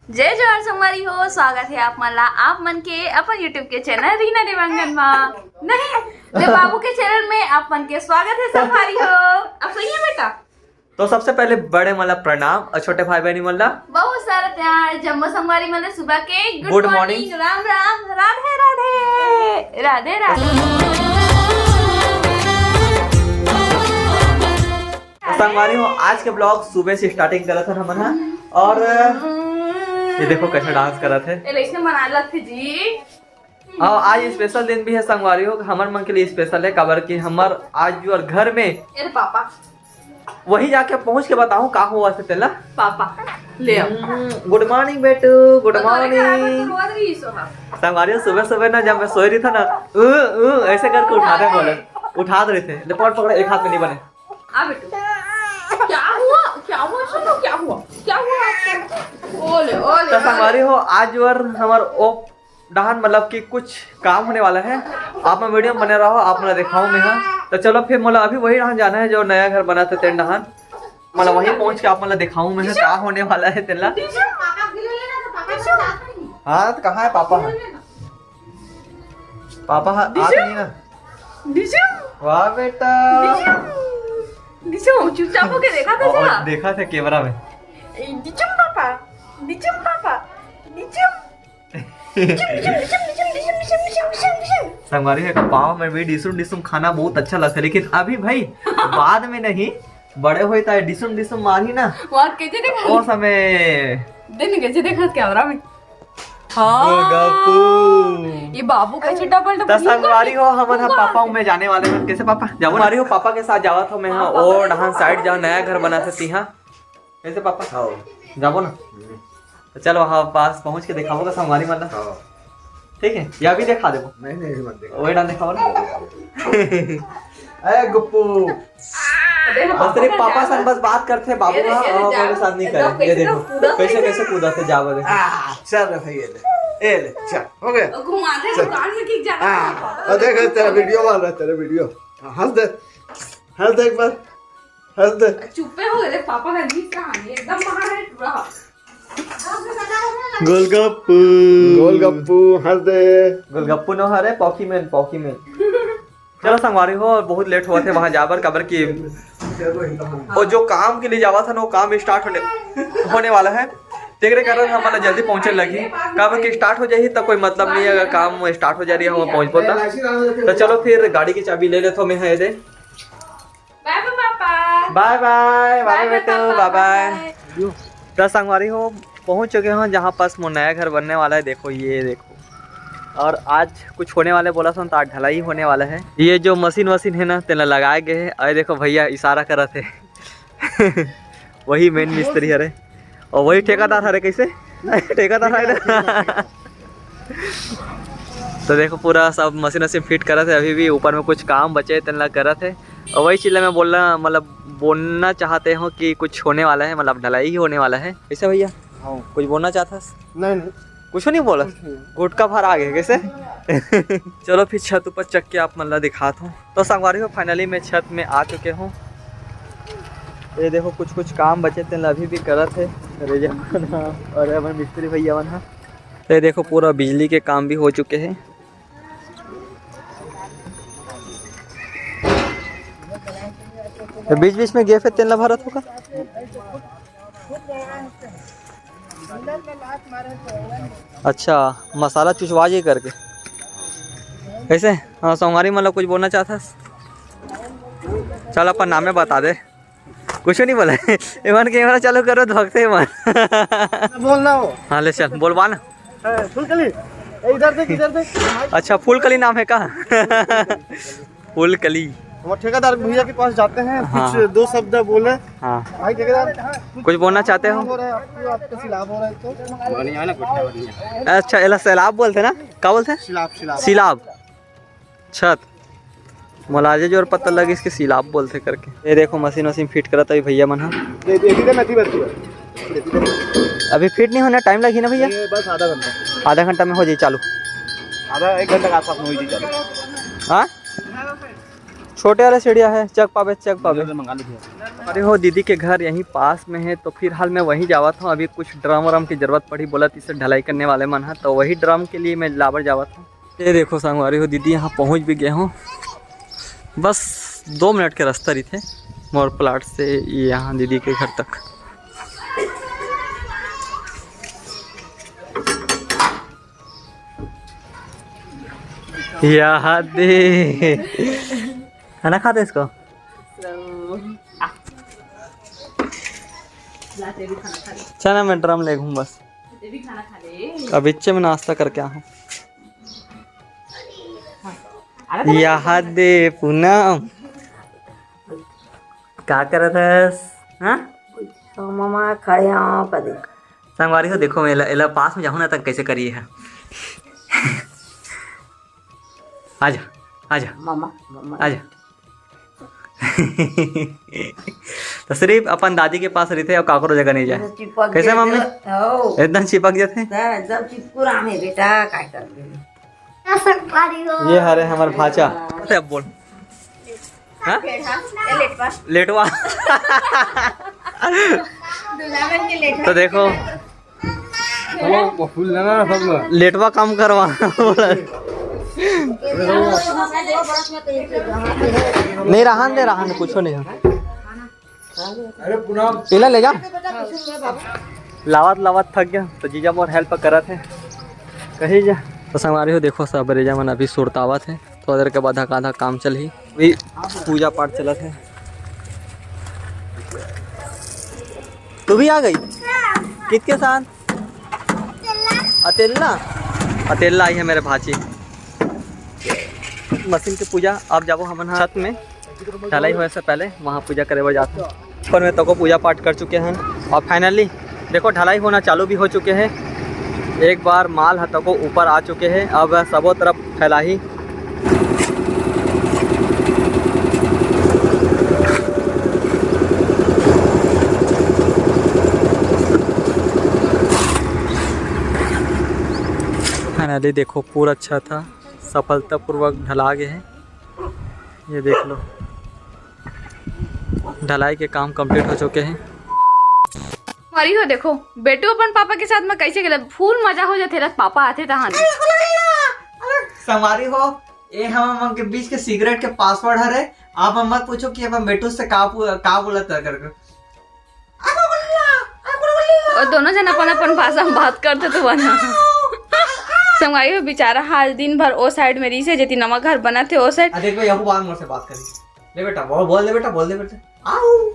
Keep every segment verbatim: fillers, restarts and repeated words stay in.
जय जोहार संगवारी हो, स्वागत है आप मन ला आप मन के अपन YouTube के चैनल रीना देवांगन मा। नहीं, ले बाबू के चैनल में आप मन के स्वागत है संगवारी हो। अब सही है बेटा? तो सबसे पहले बड़े मन ला प्रणाम और छोटे भाई बहनी मन ला बहुत सारा प्यार। जम्मो संगवारी मन ला सुबह के गुड गुड मॉर्निंग, मॉर्निंग। राम राम, राधे राधे, राधे राधे। तो संगवारी हो, आज के ब्लॉग सुबह से स्टार्टिंग करत हन हमन ह। और ये देखो कैसे डांस करत हे। ए, इसने मना लगथे जी। और आज स्पेशल दिन भी है संगवारी हो, हमर मन के लिए स्पेशल है, काबर कि हमर आज जो घर में ये पापा वही जाके पहुंच के बताऊं का हुआ से तेला। पापा ले आओ। गुड मॉर्निंग बेटू, गुड मॉर्निंग। संगवारी हो, सुबह सुबह ना जब मैं सोए रही था ना, उ, उ, ऐसे करके उठाते बोले, उठा दे रहे थे। ले पकड़, पकड़, एक हाथ में नहीं बने। आ बेटू, क्या हुआ? क्या हुआ? सुनो, क्या हुआ? क्या हुआ आपको? ओले, ओले, तो ओले। संगवारी हो, आज और हमार ओ डहान मतलब कि कुछ काम होने वाला है। आप मन वीडियो में बने रहो, आप मन ला दिखाऊं मैं। हाँ, तो चलो फिर मोला अभी वही डहान जाना है जो नया घर बना था तेन डहान। मतलब वहीं पहुंच के आप मन ला दिखाऊं मैं का होने वाला है तेला। हाँ, तो कहाँ है पापा? पापा हा-, हाथ नहीं ना। दिशु, वाह बेटा। दिशु, दिशु, चुपचाप होके देखा था और, और जा। देखा था कैमरा में। ए, दिशु पापा, दिशु पापा, दिशु। संगवारी हो, पापा में भी डिसुम डिसुम खाना बहुत अच्छा लगता है, लेकिन अभी भाई बाद में नहीं, बड़े होई त डिसुम डिसुम मारही ना। वो कैसे देखा? ओ समय दिन कैसे देखा कैमरा में? हाँ। गोलगप्पू। ये बाबू कैसे डबल डबल त संगवारी हो, हमन ह पापा में जाने वाले हन। कैसे पापा? जाबो ना? संगवारी हो, पापा के साथ जावत हो मैं ह। हाँ, पापा ओ के डहान साथ। साइड जहाँ नया घर बना थे तिहा। कैसे पापा? हाँ। जाबो ना? हम्म। तो चलो, वहाँ पास पहुँच के दिखाबो का संगवारी मन ला। हाँ। ठीक है, या भी दिखा देबो। नहीं, नहीं, मत दिखा। वही डहान दिखाओ ना। ए, गुप्पू। बस तेरे पापा सन बस बात करते हैं, बाबू ये देख, ना, ये और देख, बाबू साथ नहीं करे। ये देखो, कैसे कूदा थे, जा बोले। आ, चल रहा है, ये ले। ये ले, चल, हो गया। घुमा दे, चल। दुकान में किक जाना हाँ, है, पापा। और देख, तेरा वीडियो बन रहा है, तेरा वीडियो। हाँ, हंस दे, हंस दे एक बार, हंस दे। चुप्पे हो गए, पापा का जीत कहाँ है? एकदम बाहर है पूरा। गोलगप्पू। गोलगप्पू, हंस दे। गोलगप्पू नो हरे, पॉकी मैन, पॉकी मैन। चलो संगवारी हो, बहुत लेट होवत हे वहाँ जाबर, काबर कि वो जो काम के लिए जावत हे ना, वो काम स्टार्ट होने, होने वाला है। तेकरे कारण हमन ला जल्दी पहुँचे लगही, काबर कि स्टार्ट हो जाही त कोई मतलब नहीं है, अगर काम स्टार्ट हो जा रही है, हम पहुँचबो त। तो चलो फिर गाड़ी की चाबी ले लेथो मैं, है दे। बाय बाय पापा। बाय बाय, बाय बाय बाय बेटू, पापा, बाय बाय। बाय। त संगवारी हो, पहुंच चुके हो जहां पास मोर नया घर बनने वाला है। देखो, ये देखो, और आज कुछ होने वाले बोला सन, तो आज ढलाई होने वाला है। ये जो मशीन वशीन है ना, तेला लगाए गए है। अरे देखो भैया इशारा करत है। वही मेन मिस्त्री हरे और वही ठेकेदार हरे। कैसे? ठेकेदार हरे ना। तो देखो, पूरा सब मशीन वशीन फिट करत है, अभी भी ऊपर में कुछ काम बचे है, तेन ला करत है। और वही चीज ला मैं बोलना, मतलब, बोलना चाहते हो कि कुछ होने वाला है, मतलब, ढलाई ही होने वाला है। कैसे भैया? हाँ। कुछ बोलना चाहता है? नहीं, नहीं। कुछ नहीं बोला? कुछ नहीं। गुटका भर आ गए कैसे? चलो फिर छत ऊपर चक के आप मन ला दिखात हूँ। तो संगवारी हो, finally मैं छत में आ चुके हूँ। ये देखो, कुछ कुछ काम बचे, तेन ला अभी भी करत है रेजा मन ह और हमर मिस्त्री भैया मन ह। ये देखो, पूरा बिजली के काम भी हो चुके हैं। तो बीच बीच में गेफ है, तेन ला भरत होगा। अच्छा, मसाला चुचवा जी करके। कैसे? हाँ, संगवारी मन ला कुछ बोलना चाहत हस? चल, अपन नामे बता दे। कुछ नहीं बोला। एमन कैमरा चालू करो, भगते एमन। बोलना हो। हाँ, ले चल, बोलवा ना। हाँ, फुलकली। ए, इधर देख, इधर देख। अच्छा, फुलकली नाम है का? फुलकली। हम ठेकेदार भैया के पास जाते हैं, हाँ। कुछ दो शब्द बोले। हाँ। भाई ठेकेदार, कुछ बोलना चाहते हो? हो रहा है, आपको, आपका सैलाब हो रहा है तो? बढ़िया है ना, कुछ बढ़िया। अच्छा, एला सैलाब बोलते ना? का बोलते? सैलाब, सैलाब। सैलाब। छत। मोला आजे जोर पता लगिस कि सैलाब बोलथे करके। ये देखो, मशीन वशीन फिट करत हे भैया मन ह। दे, दे, दे, नदी बहती है। अभी फिट नहीं होना, टाइम लगही ना भैया? ये बस आधा घंटा। आधा घंटा में हो जाई चालू। आधा, एक घंटा के आसपास में हो जाई चालू। हाँ? छोटे वाला सीढ़िया है, चघ पाबे, चघ पाबे। मंगा लो भैया। अरे हो, दीदी के घर यहीं पास में है, तो फिलहाल मैं वहीं जावत हूँ। अभी कुछ ड्रम व्रम की जरूरत पड़ी, बोला इसे ढलाई करने वाले मन है, तो वही ड्रम के लिए मैं लाबर जावत हूँ। ये देखो संगवारी हो, दीदी यहाँ पहुँच भी गए हूँ। बस दो मिनट के रास्ता रहिथे मोर प्लाट से यहाँ दीदी के घर तक। यहाँ दे। खाना खाते इसको? चला, मैं ड्रम ले घूम बस। अभी इच्छे में नाश्ता करके आया हूँ। यहाँ दे पूनम, का करत हस? हाँ? तो ममा खड़े हो कदे। संगवारी हो, देखो, मैं एला, एला पास में जाहूँ ना, तक कैसे करी है। आजा, आजा, ममा, ममा। आजा। तो सिर्फ अपन दादी के पास रहिथे और काकरो जगह नहीं जाए। चिपक कैसे गया मम्मी? तो, हो। एकदम चिपक जाते हैं। एकदम चिपकुराम है बेटा, काय कर। ये हरे हमर भाचा। अरे अब बोल। हाँ? लेटवा। तो देखो, लेटवा काम करवा। नहीं, रहन दे, रहन दे, कुछो नहीं है। अरे पूनम। इला ले जा। लावत लावत थक गया, तो जीजा मोर हेल्प करत है। कहीं जा। तो संगवारी हो, देखो, सब रेजा मन अभी सुरतावत है, थोड़ा देर के बाद आधा काम चलही। अभी पूजा पाठ चलत है। तू भी आ गई? किसके साथ? अतेल्ला। अतेल्ला आई है मेरे भाची। मशीन की पूजा। अब जाबो हमन छत में, ढलाई होए से पहले वहाँ पूजा करे बर जाते हैं। ऊपर में तको पूजा पाठ कर चुके हैं और फाइनली देखो, ढलाई होना चालू भी हो चुके हैं। एक बार माल ह तको ऊपर आ चुके हैं, अब सबो तरफ फैलाही। फाइनली देखो, पूरा छत ह सफलतापूर्वक ढला गए है। ये देख लो, ढलाई के काम कंप्लीट हो चुके हैं। अरे हो देखो, बेटू अपन पापा के साथ में कैसे खेलत, फुल मजा हो जाथे ला पापा आथे तहान। संगवारी हो, ये हम मन के बीच के सीक्रेट के पासवर्ड हरे। आप मन मत पूछो कि अपन बेटू से का पू-, का बोलत है करके। वो दोनों जन अपन अपन भाषा में बात करते तो बना। संगवारी हो, बेचारा आज दिन भर ओ साइड में रहिसे, जेती नवा घर बनत हे ओ साइड। आ, देख भाई, यहू बात मोर से बात करी। ले बेटा, बोल, बोल दे बेटा, बोल दे बेटा। आओ।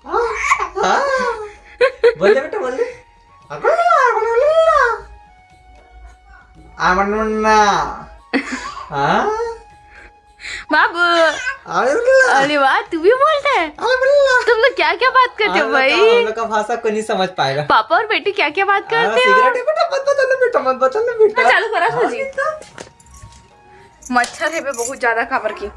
आ, आ। बोल दे बेटा, बोल दे। आ, मन्ना। हाँ? बाबू। अरे वाह, तू भी बोलता है? अरे वाह। तुम लोग क्या क्या बात करते हो भाई? हम लोग का भाषा कोई नहीं समझ पाएगा। पापा और बेटी क्या क्या बात करते हो? सिगरेट है बेटा, मत बचा ना बेटा, मत बचा ना बेटा। हाँ, चालू करा था जी। मच्छर है बे बहुत ज्यादा काबर की।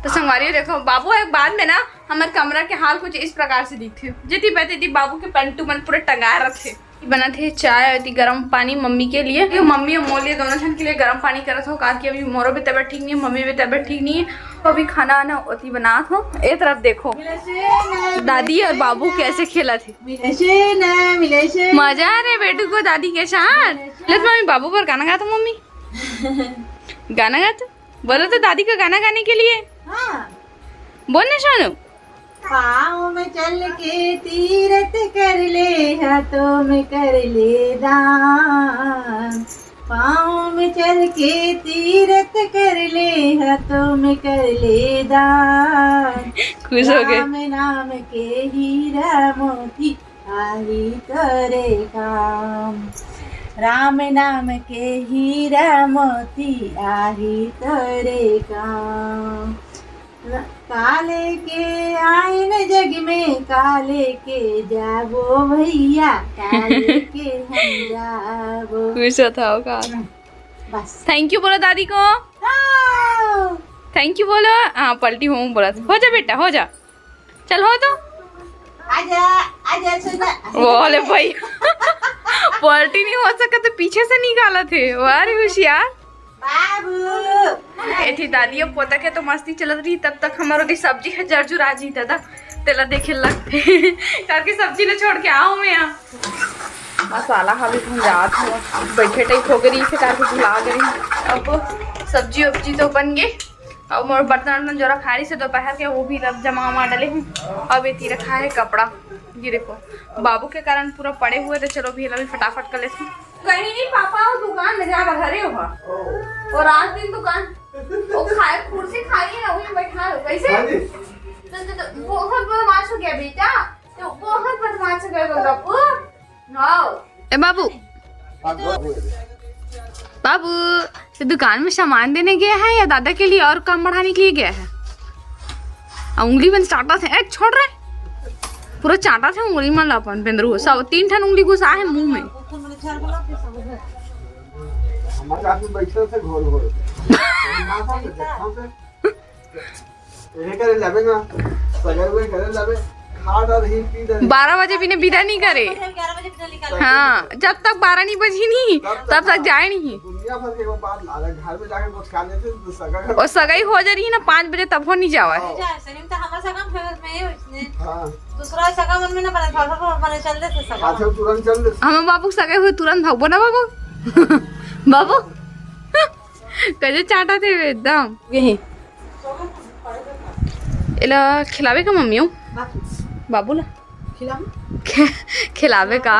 तो संगवारी हो देखो, बाबू एक बाद में ना हमारे कमरा के हाल कुछ इस प्रकार से दिखते, जेती बैठे थी बाबू के पेंटू मन पूरे टंगा रखे। बनत हे चाय अउ एती गरम पानी मम्मी के लिए। ये मम्मी अउ मोर लिए दोनों झन के लिए गरम पानी करत हो, काबर कि अभी मोरो भी तबीयत ठीक नहीं है, मम्मी भी तबीयत ठीक नहीं है। तो अभी खाना आना ओती बनात हो। ए तरफ देखो, दादी और बाबू कैसे खेलत हे। मिले से ना, मिले से। मजा आ रहा है बेटू को दादी के साथ। ले तो मम्मी, बाबू पर गाना गा तो मम्मी। गाना गा तो। बोलो तो दादी को गाना गाने के लिए। हाँ। बोल ना सोनू। पाँव में चल के तीरथ कर ले, हाथों में कर ले दान। पाँव में चल के तीरथ कर ले, हाथों में कर ले दान। खुश हो गए। राम नाम के हीरा मोती आही तोरे काम। राम नाम के हीरा मोती आही तोरे काम। काले के आइन जग में, काले के जाबो भैया, काले के हम जाबो। खुश होता हो का? बस। थैंक यू बोलो दादी को। हाँ। थैंक यू बोलो। हाँ, पलटी हूँ बोला। हो जा बेटा, हो जा। चल हो तो। आजा, आजा सोना। बोले भाई। पलटी नहीं हो सका तो पीछे से निकाला थे। वाह रे होशियार। एथी दादी अउ पोता के तो मस्ती चलत रही, तब तक हमर ओती सब्जी ह जर जुरा जी दादा, तेला देखे लगथे। करके सब्जी ल छोड़ के आव मैं यहाँ। मसाला ह भी भुंजात हे, बैठे टाइप हो गई, इसे करके भुला गई। अब सब्जी उब्जी तो बन गई, अउ मोर बर्तन उर्तन जो रखा रही से दोपहर के, वो भी रख जमा वमा डले हूँ। अब एती रखा है कपड़ा, ये देखो, बाबू के कारण पूरा पड़े हुए, तो चलो भी, अभी फटाफट कर लेती हूँ। कहीं नहीं पापा, वो दुकान में जा रहा रे, वहाँ वो रात दिन दुकान, वो खाए, कुर्सी खाली है, वहीं बैठा हो। कैसे? हाँ जी। तो, तो, तो बहुत बदमाश हो गया बेटा, तो बहुत बदमाश हो गया बाबू। हाँ। ए बाबू, बाबू, तो दुकान में सामान देने गया है या दादा के लिए और काम बढ़ाने के लिए गया है? आ, उंगली में चाटा थे, ए, छोड़ रे, पूरा चाटा थे उंगली में, अपन बेंदरू सब तीन ठन उंगली घुसा है मुंह में। हमारे आदमी बैठे थे घोर घोर। एहे करे लाबे ना, सगाई वगाई करे लाबे, खा डार ही, पी डार ही। बारह बजे बिना विदा नहीं करे। ग्यारह बजे बिना निकाल। हाँ, जब तक बारह नहीं बजी नहीं, तब तक तब तक हाँ। जाए नहीं। दुनिया भर के वो बात ला रहा, घर में जाके कुछ खा लेते तो सगा घर और सगाई हो जा रही है ना पाँच बजे, तब हो नहीं जावा है। हाँ। जा, सही में तो हमारा सगा फेमस में ही है इसने। हाँ। दूसरा सगा मन में ना बना, थोड़ा थोड़ा बने चल देते सगा। अच्छा, तुरंत चल देते। हमारे बाबू सगाई हुए तुरंत भागबो ना बाबू। बाबू। कजे चाटा थे एकदम। यही। एला खिलावे का मम्मी हो? बाबू ला? खिलावे? खे-, खिलावे का?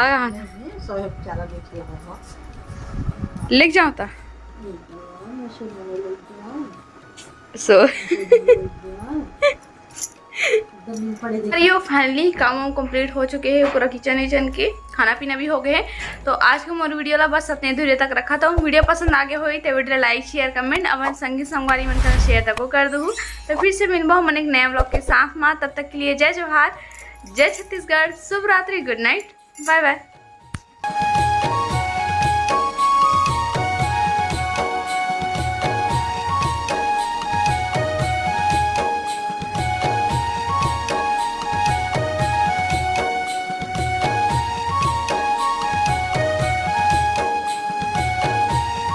लेके जाओ ता। सो। अरे यो, finally काम वाम complete हो चुके हैं, पूरा किचन विचन के खाना पीना भी हो गए हैं। तो आज के मोर वीडियो ला बस अतने दूर तक रखा था। वीडियो पसंद आ गए होई तो वीडियो लाइक, शेयर, कमेंट, अपन संगी संगवारी मन के शेयर तको कर दू। तो फिर से मिलबो हमन एक नया व्लॉग के साथ मा। तब तक के लिए जय जोहार, जय छत्तीसगढ़, शुभ रात्रि, गुड नाइट, बाय बाय।